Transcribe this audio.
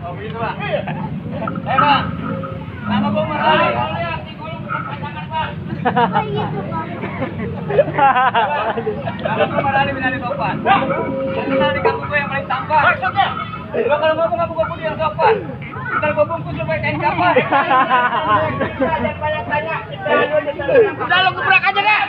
Oh begitu Pak. Pak. Nama gua Marali. Nama gua Marali Minali Topan. Terkenal di kampung gua yang paling tampan. Gua kalau ngomong kamu gua yang sopan. Ntar gua bungkus lu pakai kain kapan. Jangan banyak tanya. Udah lu gebrak aja deh.